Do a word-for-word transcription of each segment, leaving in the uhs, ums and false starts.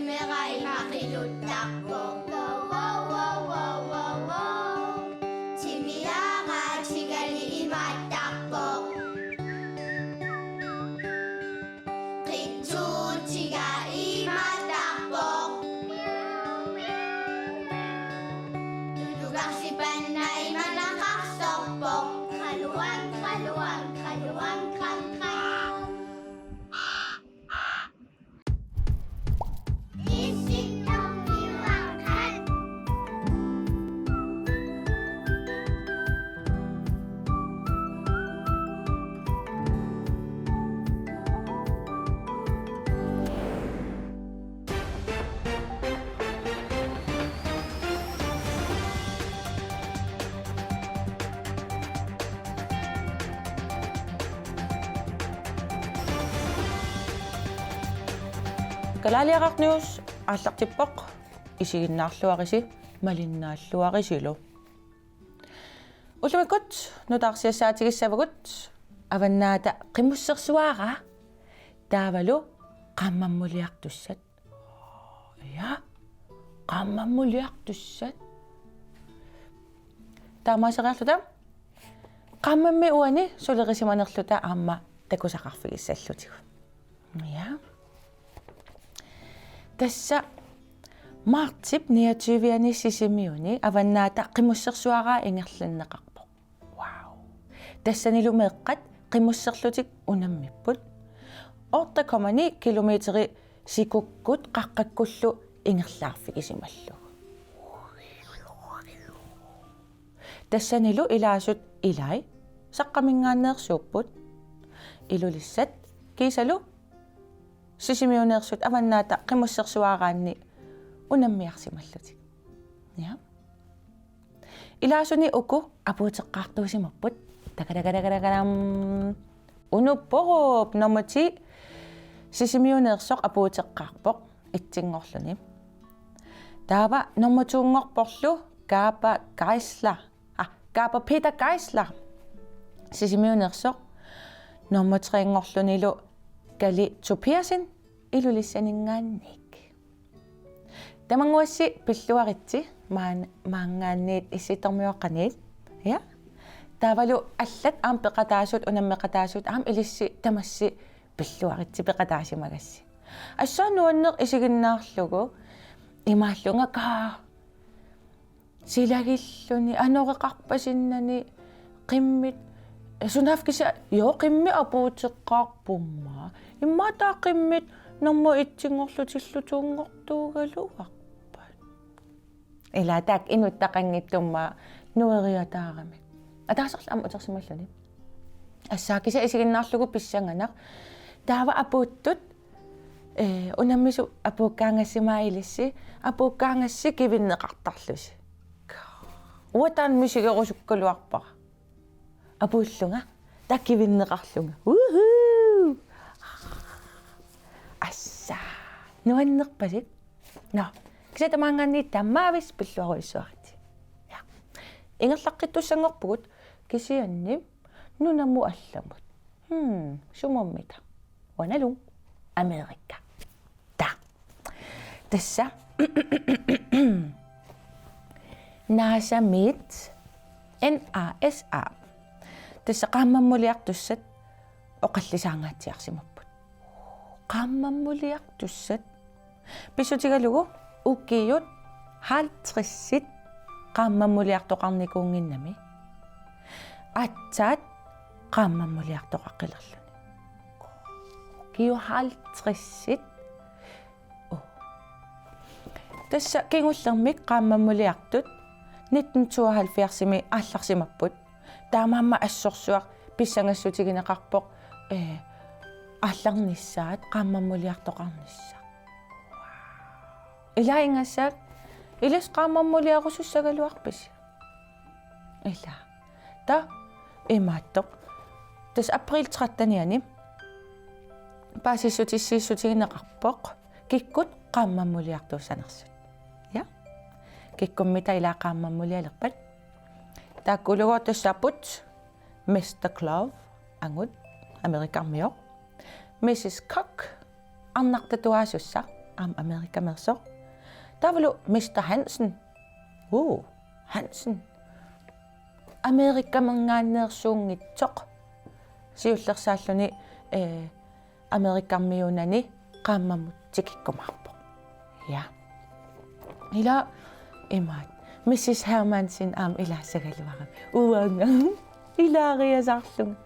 Meeqqat imaattarpoq. Wow, wow, wow, wow, wow, wow. Timiaraatigali imaattarpoq. Qitsuutiga imaattarpoq. Tulugarsipanna imanaqarsorpoq. Qaluan, qaluan, qaluan, qan, qan. Kalaaliaraq News aallartippoq, isiginnaarluarisi malinnaalluarisilu. Ullumikkut nutaarsiassaatigissavagut Avannaata Qimussersuaraa taavalu qaammammuliartussat. Ja, qaammammuliartussat. Taamaaseriarluta qaammammi uani sulerisimanerluta aamma takusaqarfigissallutigu. Ja. Tassa martsip niogtyve-ani Sisimiuni Avannaata Qimussersuaraa ingerlanneqarpoq. Wow. Tassanilu meeqqat qimusserlutik unammipput. Otte komma ni kilometeri sikukkut qaqqakkullu ingerlaarfigisimallugu. Tassanilu ilaasut ilai Saqqaminngaanneersuupput. Ilulissat kiisalu Sisimiuneersut Avannaata Qimussersuaraanni unammiarsimallutik. Ja. Ilaasuni uku apuuteqqaartuusimapput. Takadakadakadakadam. Unuup Borup nummer ti Sisimiuneersoq apuuteqqaarpoq etsinngorluni. Taava nummer to-nngorporlu Kaapa Geisler. Ah, Kaapa Peter Geisler. Sisimiuneersoq. Nummer tre-nngorlunilu Kali Tobiassen Ilulissaninngaanniit. Tamannguassi pilluaritsi maan-, maanngaanniit Issittormiuaqqaniit. Ja. Taavalu allat aamma peqataasut, unammeqataasut, aamma ilissi tamassi pilluaritsi peqataasimagassi. Assut nuanneq isiginnaarlugu imaallunga kaa silagilluni anoreqarpasinnani qimmit, sunaaffa kisianni, jo, qimmit apuuteqqaarpummi. Immaqa taava qimmit nummer et-inngorlutillu to-nngortuugaluarpat. Ila taakku inuttaqanngitsumik nueriataaramik. Ataaserlu aamma utersimalluni. Assaa kisianni isiginnaarlugu pissanganaq. Taava apuuttut, eh, unammisut apuukkaangassi aamma ilissi, apuukkaangassi kivinneqartarlusi. Uanga taanna misigerusukkaluarpara. Apuullunga, taava kivinneqarlunga. Woohoo! Assaa, nuannerpasik. Nå, kisianni tamaanngaanniit taamaavissi pilluarujussuaritsi. Ja. Ingerlaqqittussanngorpugut kisianni nunamut allamut. Hmm, sumummita? Uangalu Amerika. Taava. Tassa. NASA-miit, NASA. Tassa qaammammuliartussat oqallisaangaatsiarsimapput. Qaammammuliartussat. Pissutigalugu ukiut halvtredsit qaammammuliartoqarnikuunnginnami. Aatsaat qaammammuliartoqaqqilerluni. Ukiut halvtredsit. Oh. Tassa kingullermik qaammammuliartut nitten tooghalvfjerdsimi aallarsimapput. Taamaammat assorsuaq pissangassutigineqarpoq, eh, aallarnissaat qaammammuliartoqarnissaq. Ilaa ingassaat, ilissi qaammammuliarusussagaluarpisi? Ila. Taava imaattoq. Tassa april tretteniani paasissutissiissutigineqarpoq kikkut qaammammuliartuussanersut. Ja? Kikkummita ila qaammammulialerpat? Taakkuullugooq tassaapput Mister Clove, angut, Amerikarmioq. Missus Cook, arnartatuaasussaq. aamma Amerikameersoq. Taavalu Mister Hansen. Uu, Hansen. Amerikameerngaanneersuunngitsoq. Siullersaalluni, eh, Amerikarmiuunani qaammammut tikikkumaarpoq. Ja. Ila imaat. Missus Hermansen aamma ilaassagaluarami. Uanga. Ilaariasaarlunga.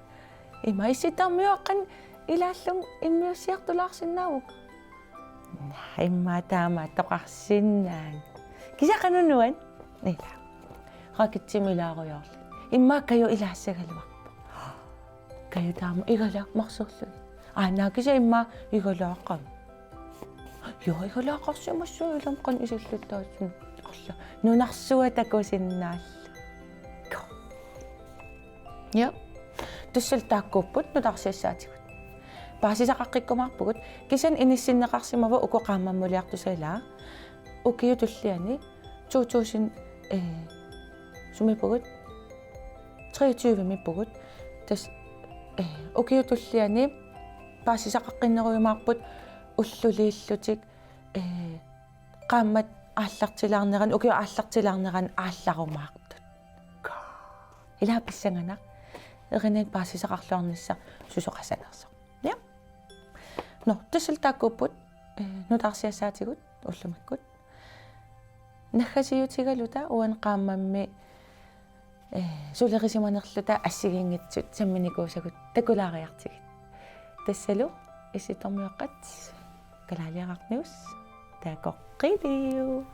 Ima issittarmiuaqqan ilaallunga immiussiartulaarsinnaavugut. Naa, immaqa taamaattoqarsinnaanngilaq. Kisianni qanoq nuann? Ila. Rakitsimi ilaarujoorluni. Immaqa Kaju ilaassagaluarpoq. Kaju taama igalaammarserluni. Aa, naa kisianni immaqa igalaaqami. Joo, igalaaqarsimassuuvoq ilami qanoq isilluttaasut. Alla. Nunarsuaq takusinnaallugu. Ja. Tassalu taakkuupput nutaarsiassaatigut. Paasisaqaqqikkumaarpugut, kisianni inissinneqarsimavoq uku qaammammuliartusaat ilaa. Ukiut tulliani to tusind, eh, sumiippugut, treogtyvemiippugut. Tassa, eh, ukiut tulliani paasisaqaqqinnerujumaarput ulluliillutik, eh, qaammat aallartilaarnerani, ukiut aallartilaarnerani aallarumaartut. Ilaa pissanganaq. Erinani paasisaqarluarnissaq susoqassanersoq. Ja. Nå, tassalu taakkuupput, eh, nutaarsiassaatigut ullumikkut. Naggasiutigaluta uani qaammammi, eh, sulerisimanerluta assigiinngitsut samminikuusagut takulaariartigit. Tassalu issittarmiuaqqat Kalaaliaraq News takoqqiliuk.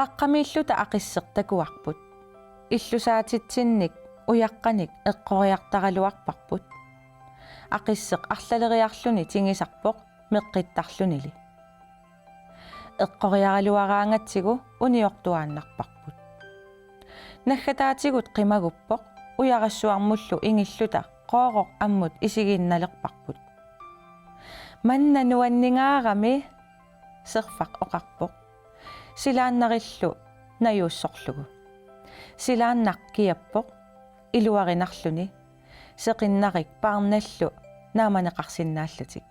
Qaqqamiilluta aqisseq takuarput. Illusaatitsinnik ujaqqanik eqqoriartaraluarparput. Aqisseq arlaleriarluni tingisarpoq meqqittarlunili. Eqqoriaraluaraangatsigu uniortuaannarparput. Naggataatigut qimaguppoq ujarassuarmullu ingilluta qooroq ammut isigiinnalerparput. Manna nuanningaarami, Serfaq oqarpoq. Silaannarillu najuussorlugu. Silaannaq kiappoq iluarinarluni, seqinnarik Paarnallu naamaneqarsinnaallutik.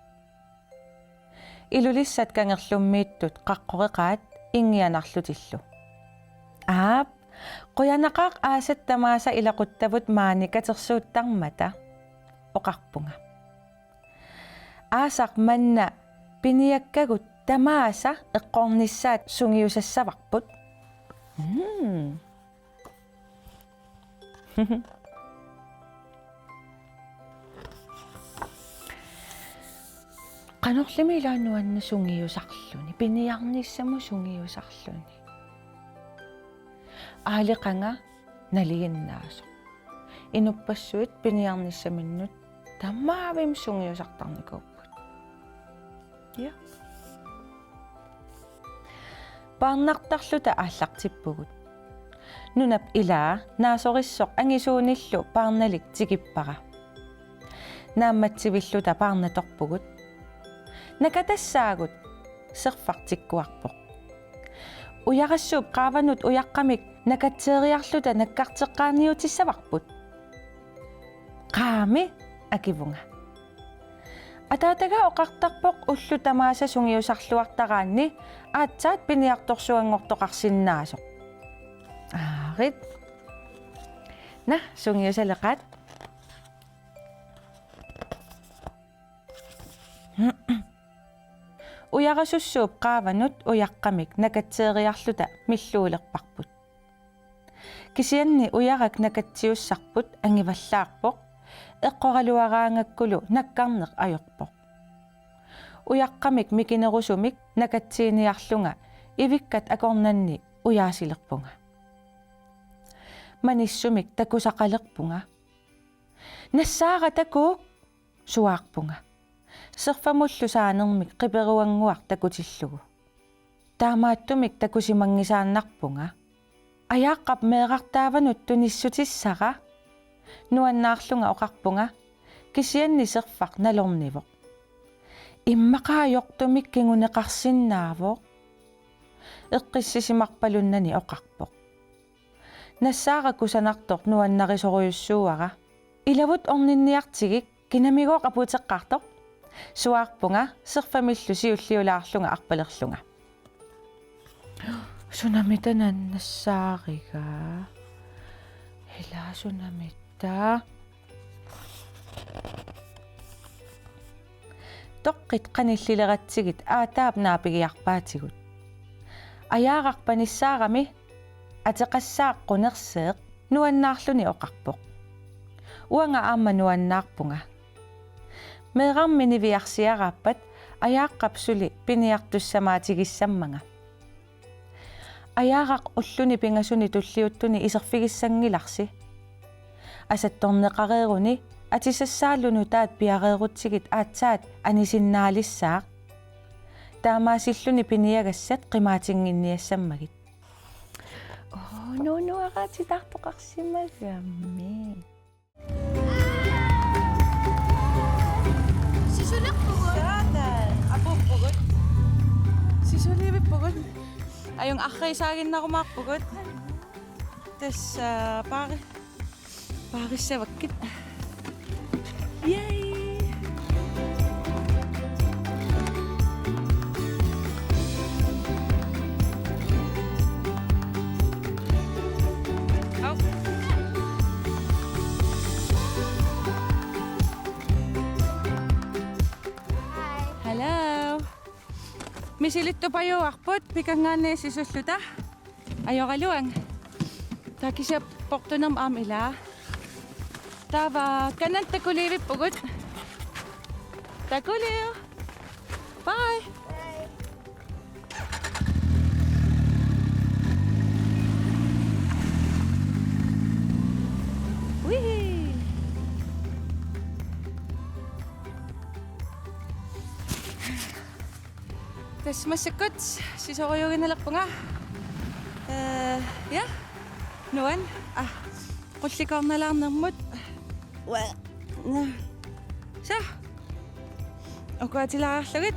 Ilulissat kangerlummiittut qaqqoreqaat inngianarlutillu. Aap, qujanaqaaq aasat tamaasa ilaquttavut maani katersuuttarmata, oqarpunga. Aasaq manna piniakkagut tamaasa eqqornissaat sungiusassavarput. Mm. Qanorlimi ilaa nuanneq sungiusarluni, piniarnissamut sungiusarluni. Aaliqanga nalinginnaasoq. Inuppassuit piniarnissaminnut tamaavimmik sungiusartarnikuupput. Ja. Paarnartarluta aallartippugut. Nunap ilaa naasorissoq angisuunillu Paarnalik tikippara. Naammatsivilluta Paarnatorpugut. Nakatassaagut, Serfaq tikkuarpoq. Ujarassuup qaavanut ujaqqamik nakatseeriarluta nakkarteqqaaniutissavarput. Qaami, akivunga. Ataataga oqartarpoq ullut tamaasa sungiusarluartaraanni aatsaat piniartorsuanngortoqarsinnaasoq. Aarit. Naa, sungiusaleqaat. Ujarasussuup qaavanut ujaqqamik nakatseeriarluta milluulerparput. Kisianni ujarak nakatsiussarput angivallaarpoq, eqqoraluaraangakkulu nakkarneq ajorpoq. Ujaqqamik mikinerusumik nakatsiiniarlunga ivikkat akornanni ujaasilerpunga. Manissumik takusaqalerpunga. Nassaara takuuk, suaarpunga. Serfamullu saanermik qiperuannguaq takutillugu. Taamaattumik takusimanngisaannarpunga. Ajaaqqap meerartaavanut tunissutissara nuannaarlunga oqarpunga, kisianni serfaq nalornivoq. Immaqa ajortumik kinguneqarsinnaavoq. Eqqissisimarpalunnani oqarpoq. Nassaara kusanartoq nuannarisorujussuuara. Ilavut orninniartigik, kinamigooq apuuteqqaartoq, suaarpunga serfamillu siulliulaarlunga arpalerlunga. Sunamita nassaariga? Ila sunamita? Toqqit qanillileratsigut aataap naapigiarpaatigut. Ajaaraq panissaarami ateqassaaq qunerseeq nuannaarluni oqarpoq. Uanga aamma nuannaarpunga. Meerarmi niviarsiaraappat Ajaaqqap suli piniartussamaatigissammanga. Ajaaraq ulluni pingasuni tulliuttuni iserfigissanngilarsi. Asattorneqareeruni atisassaallu nutaat piareerutsigit aatsaat anisinnaalissaaq. Taamaasilluni piniagassat qimaatinnginniassammagit. Oo, nuunuaraatitartoqarsimagami. Sisulerpugut. Saatan. Apuuppugut. Sisuliivippugut. Ajunngilaq, arriisaaginnarumaarpugut. Tassa paari-, paarissavakkit. Yay! Au. Hello. Misilittupajuarput pikanngaanniit sisulluta. Ajoraluanga. Taava kisianni portunermut aamma ilaa. Taava kanani takuliivippugut. Takuliu. Bye. Wihii. Tassa massakkut sisorujuuginnalerpunga. Eh, ja. Nuan. Ah. Qullikoornalaarnermut. Ua. Na. Så. Ukuatilaarlugit.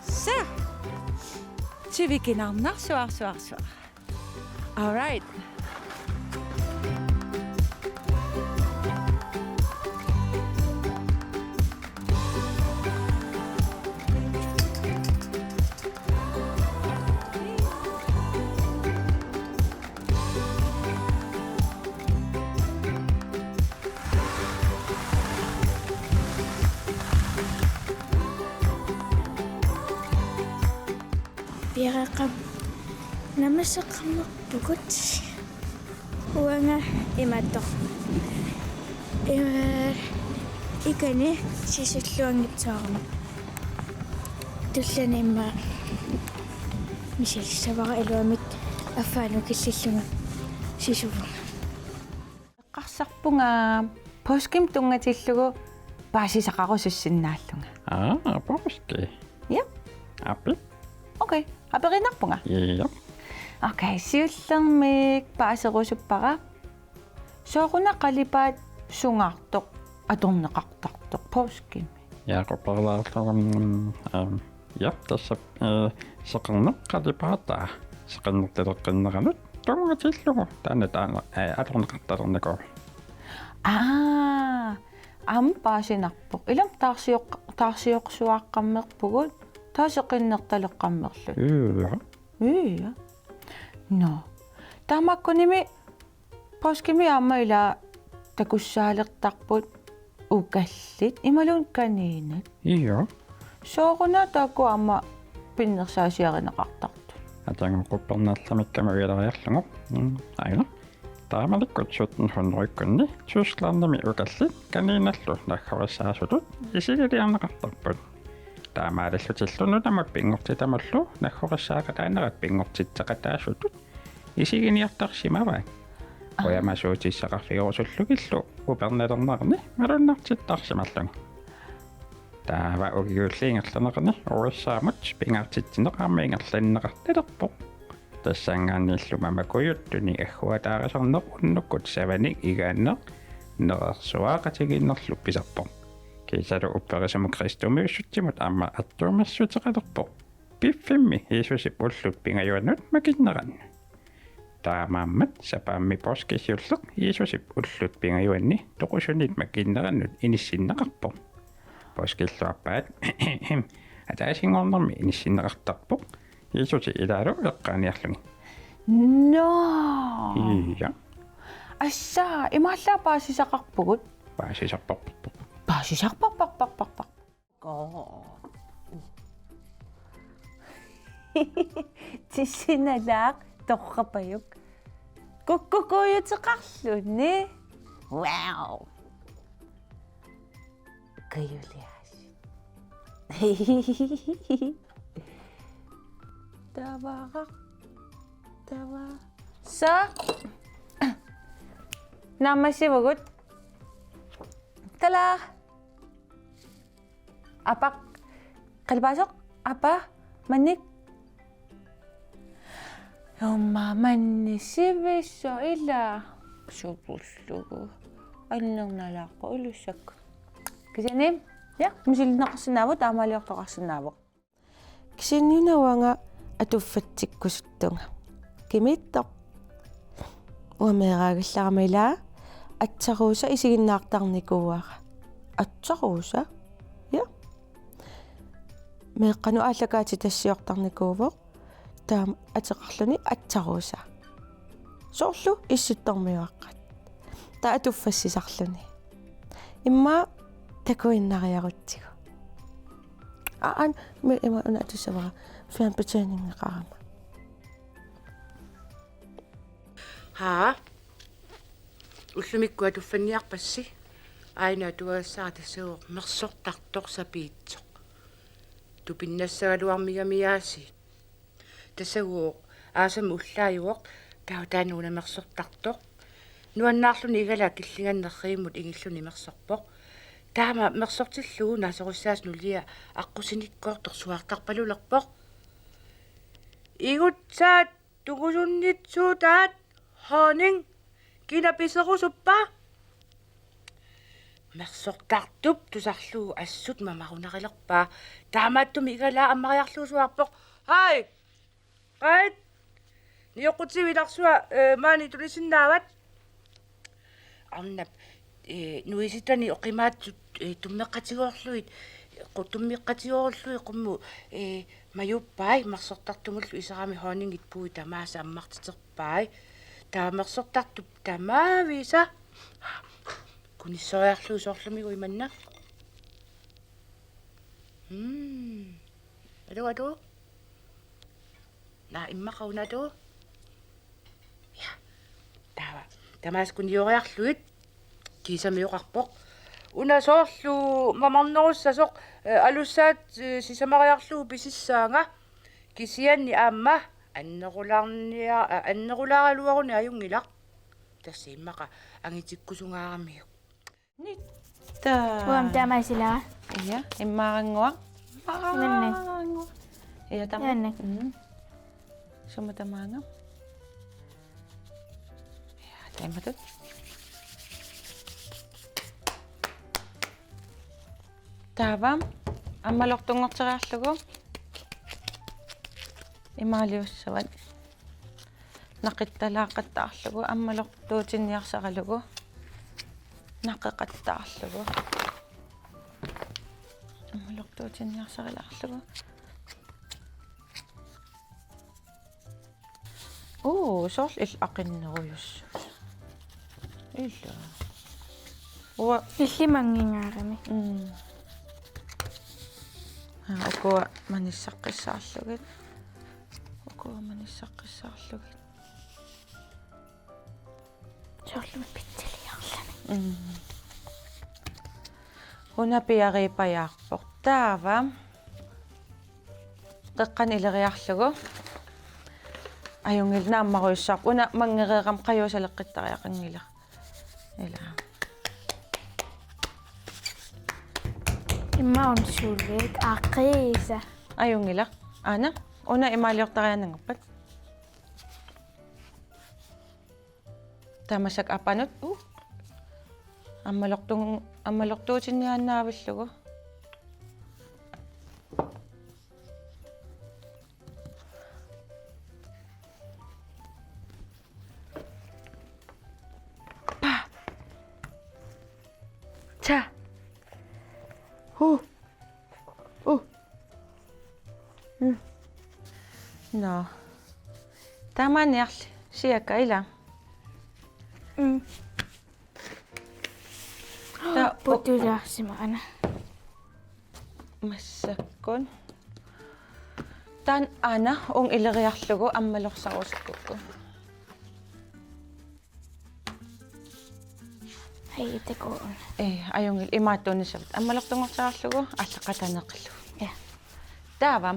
Så. Sivikinarnarsuarsuarsuaq. All right. Piareeqqam-, namasseqqammerpugut. Uanga imaattoq. Ee, ikani sisulluanngitsoorama. Tullani immaqa misilissavara iluamik affaanut killillunga sisuvunga. Eqqarsarpunga poorskimik tunngatillugu paasisaqarusussinnaallunga. Aa, poorski. Ja. Api. Okay, aperiinnarpunga. Ja. Okay, siullermik paaserusuppara. Sooruna qalipaat sungaartoq atorneqartartoq poorskimi? Ja, qupperlaarlugum, ehm, ja, tassa, eh, seqerneq qalipaataa seqernertaleqqinneranut tunngatillugu taanna taanna, eh, atorneqartalernikuuvoq. Aa, aamma paasinarpoq. Ilami taarsioq-, taarsiorsuaqqammerpugut, taava seqernertaleqqammerluta. Ja. Ja. Nå. Taamaakkunimi poorskimi aamma ila takussaalertarput ukallit imaluunniit kaniinat. Ja. Sooruna taakku aamma pinnersaasiarineqartartut? Atagu quppernarlamikkamut ujaleriarlugu. Mm, aana. Taamanikkut sytten hundrede-kkunni Tysklandimi ukallit kaniinallu naggorissaasutut isiginiarneqartarput. Taamaalillutillu nunamut pinngortitamullu naggorissaaqataanerat pinngortitseqataasutut isiginiartarsimavaat. Aa. Ujamasuutissaqarfigerusullugillu upernalernerni malunnartittarsimalluni. Taava ukiulli ingerlanerini U S A-mut pingaartitsineq aamma ingerlanneqartalerpoq. Tassanngaanniillu mamakujuttuni agguataarisarneq unnukkut savanik igaanneq nerersuaqatigiinnerlu pisarpoq. Kiisalu upperisumut kristumiussutsimut aamma attuumassuteqalerpoq piffimmi Jiisusip ullut pingajuannut makinnerannut. Taamaammat sapaammi poorskip siulleq Jiisusip ullut pingajuanni toqusunit makinnerannut inissinneqarpoq. Poorskillu aappaat ataasinngornermi inissinneqartarpoq. Jiisusi ilaalu eqqaaniarlugit. Nå. Ja. Assa, imaallaat paasisaqarpugut. Paasisarparparput. Paasisarparparparparpar. Tissinalaaq torrapajuk. Kukkukuujuteqarluni. Wow. Kujuliaas. Tavara. Tava. Sa. Naammassivugut. Tala. Apa. Qalipaasoq. Apa. Mannik. Umma manni sivisso ila. Supullugu. Annernalaaqquulussak. Kisianni. Ja, misilinnaqarsinnaavoq, taamaaliortoqarsinnaavoq. Kisianni una uanga atuffatsikkusuttunga. Kimiittoq. Uanga meeraagallarama ila atsaruusa isiginnaartarnikuuara. Atsaruusa? Ja. Meeqqanut aallakaatitassiortarnikuuvoq. Taama ateqarluni atsaruusa. Soorlu Issittormiuaqqat. Taava atuffassisarluni. Immaqa takuinnariarutsigu. Aa, an, mi, ima una atussavara. Fjernbetjeningeqarama. Haa. Ullumikkut atuffanniarpassi. Aajuna atuagassara tassagooq mersortartoq sapiitsoq. Tupinnassagaluarmigami aasiit. Tassagooq aasamut ullaajuvoq, taava taanna una mersortartoq. Nuannaarluni igalaat killinganni nerrivimmut ingilluni mersorpoq. Taama mersortillugu naasorissaasa nulia aqqusiniikkoortoq suaartarpalulerpoq. Igutsaat tungusunnitsuutaat honning, kina piserusuppa? Mersortartup tusarlugu assut mamarunarilerpaa. Taamaattumik igalaat ammariarlugu suaarpoq: Hej! Hej! Nioqqutivit ilarsua, eh, maani tunisinnaavat. Arnap, eh, nuisitani oqimaatsut, eh, tummeqqatigoorlugit, qu-, tummeqqatigoorlugit qummut, eh, majuppai mersortartumullu iserami honningit puui tamaasa ammartiterpai. Taava mersortartup tamaavisa kunissoriarlugu soorlumigu imanna. Mm. Alu, alu. Naa, immaqa una, alu. Ja. Taava. Tamaasa kunioriarlugit kiisami oqarpoq: Una soorlu mamarnerussasoq, eh, alussaat, eh, sisamariarlugu pisissaanga. Kisianni aamma annerulaarnia-, a-, annerulaaraluaruni ajunngilaq. Tassa immaqa angitikkusungaaramiuk. Nitta. Uam tamaasila. Ja, immaarannguaq. Nanni. Immaarannguaq. Ja, tama. Nanni. Mm. Sumut tamaanga? Ja, taimatut. Taava ammalortunngorteriarlugu imaaliussavat. Naqittalaaqattaarlugu, ammalortuutinniarsaralugu. Naqeqattaarlugu. Ammalortuutinniarsarilaarlugu. Uu, soorlu illit aqinnerujussuusoq. Ilaa. Uanga. Illit manngingaarami. Mm. Aa, ukua manissaqqissaarlugit. Ukua manissaqqissaarlugit. Soorlu pitsiliarluni. Mm. Una piariipajaarpoq. Taava. Qeqqani ileriarlugu. Ajunngilaq, naammarujussuarput. Una manngereerama qajuusaleqqittariaqanngilaq. Ila. Immaqa una suulik aaqiisa. Ajunngilaq. Aana, una imaaliortariaannanngorpat. Tamassak apanut. Uh. Ammalortu-, ammalortuutinniaannaavillugu. Pa. Ta. Hu. Uh. Mm. Nå. Tamanniarli. Siaka ila. Mm. Ta-, putuliarsimavara. Massakkut. Taanna aana uunga ileriarlugu ammalorsarusukkukku. Hej, det går. Ee, ajunngilaq, imaattuunissavit. Ammalortunngortilaarlugu allaqqataneqillugu. Ja. Taava.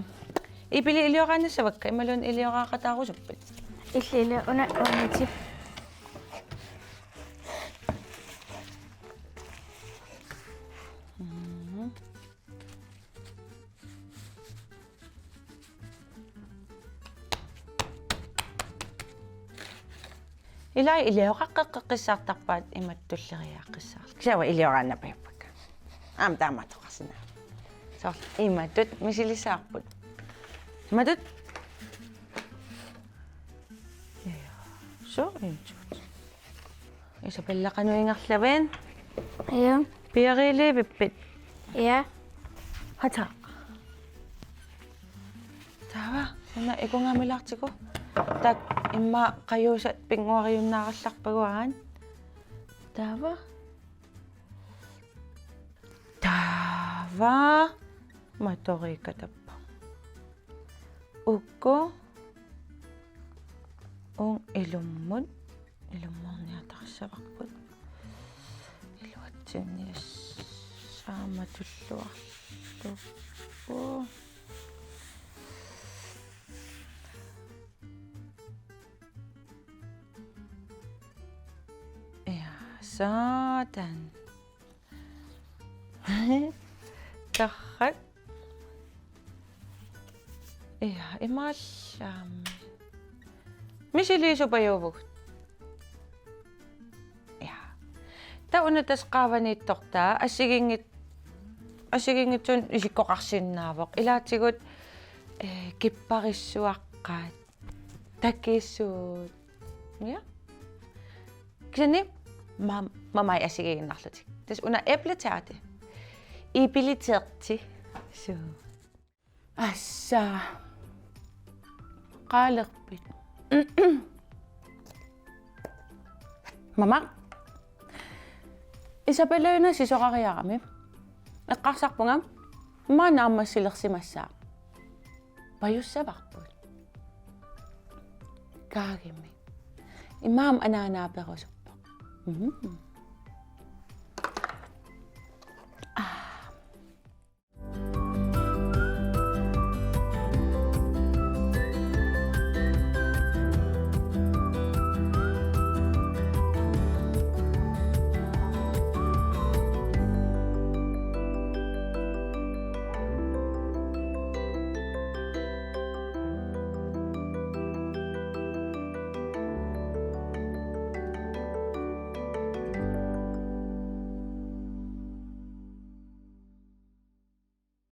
Iipili ilioraannissavakka, imaluunniit ilioraaqataarusuppit? Illit ilio-, una, una tip. Mhm. Ilai ilioraqqeqqissaartarpaat imatut tulleriiaaqqissaarlugit. Kisianni ilioraannapajuppakka. Aamma taamaattoqarsinnaavoq. Soorlu imatut misilissavarput. Imatut. Ja, ja. Så, imatut. Isabella, qanoq ingerlavit? Ajo. Piariilivippit? Ja. Hata. Taava, una ikungaamilaartigu. Taakku immaqa qajuusat pinnguariunnaarallarpagut aamma. Taava. Taava. Matoriikatappa. Uku. Uunga ilummut. Ilummoorniatarissavarput. Iluatsinniassaamatulluarlugu. Ja, sådan. Tarrak. Ja, imaallaat. Misiliisupajuuvugut. Ja. Taava una tassa qaavaniittortaa assigiinngit-, assigiinngitsunik isikkoqarsinnaavoq. Ilaatigut, eh, kipparissuaqqat, takisuut. Ja. Kisianni mam-, mamai assigiinnarlutik. Tassa una æbletærte. Iipilitærte. Så. Assa. Qaalerpit? Mamaq. Isabella una sisorariarami. Eqqarsarpunga. Maanna aamma silersimassaaq. Pajussavarput. Kaagimik. Immaqa anaanaaperusuppoq. Mhm.